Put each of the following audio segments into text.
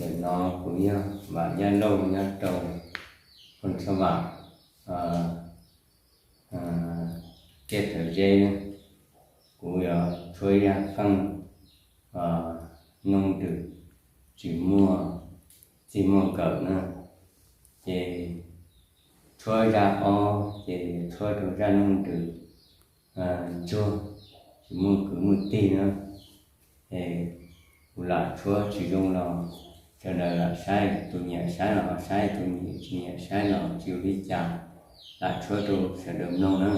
Ntawm no kuv yog Vam Yaj Lauj nyob rau Phoos Xab Vam, Tiaj Tawv Zeb. Kuv yuav tshuab zaj qeej Nooj Nrws tsis muaj txij muaj nkawm na. Ces tshuab zaj ob ces tshuab rau zaj Nooj Nrws ntsuag tsis muaj kwv muaj tij na. Es kuv lam tshuab tsis zoo los sawv daws lam saib, tus nyiam saib los ho saib, tus nyiam tsis nyiam saib los tsis ua li cas, lam tshuab rau sawv daws mloog na.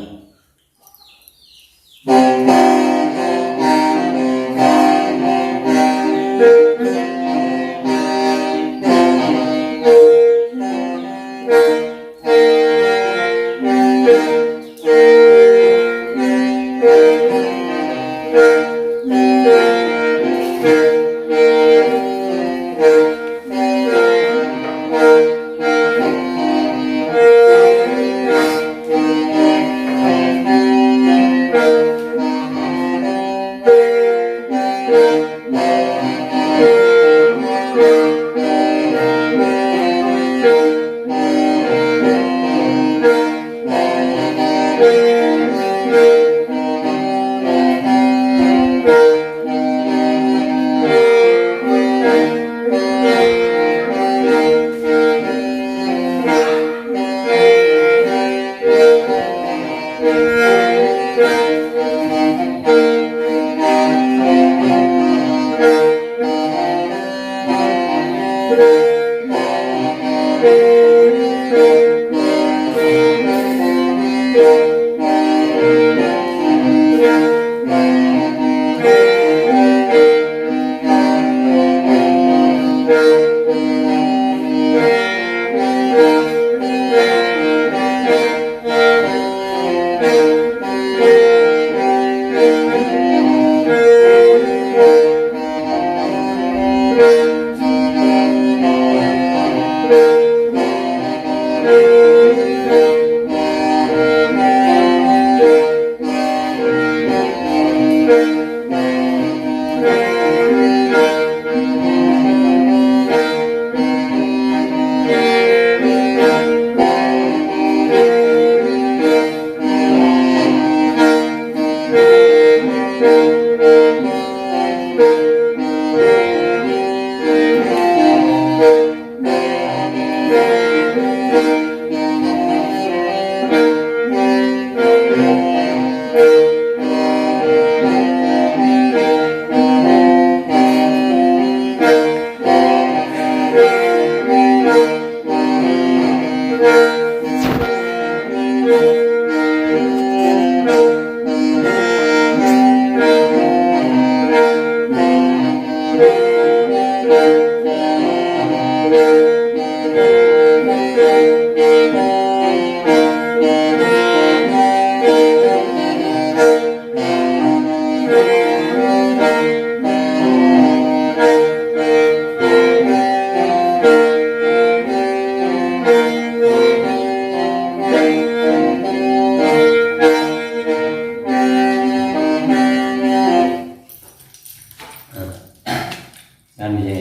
Dab ne,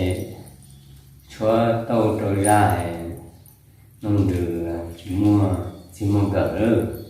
tshuab tau rau zaj Nooj Nrws tsis muaj txij muaj nkawm lawm.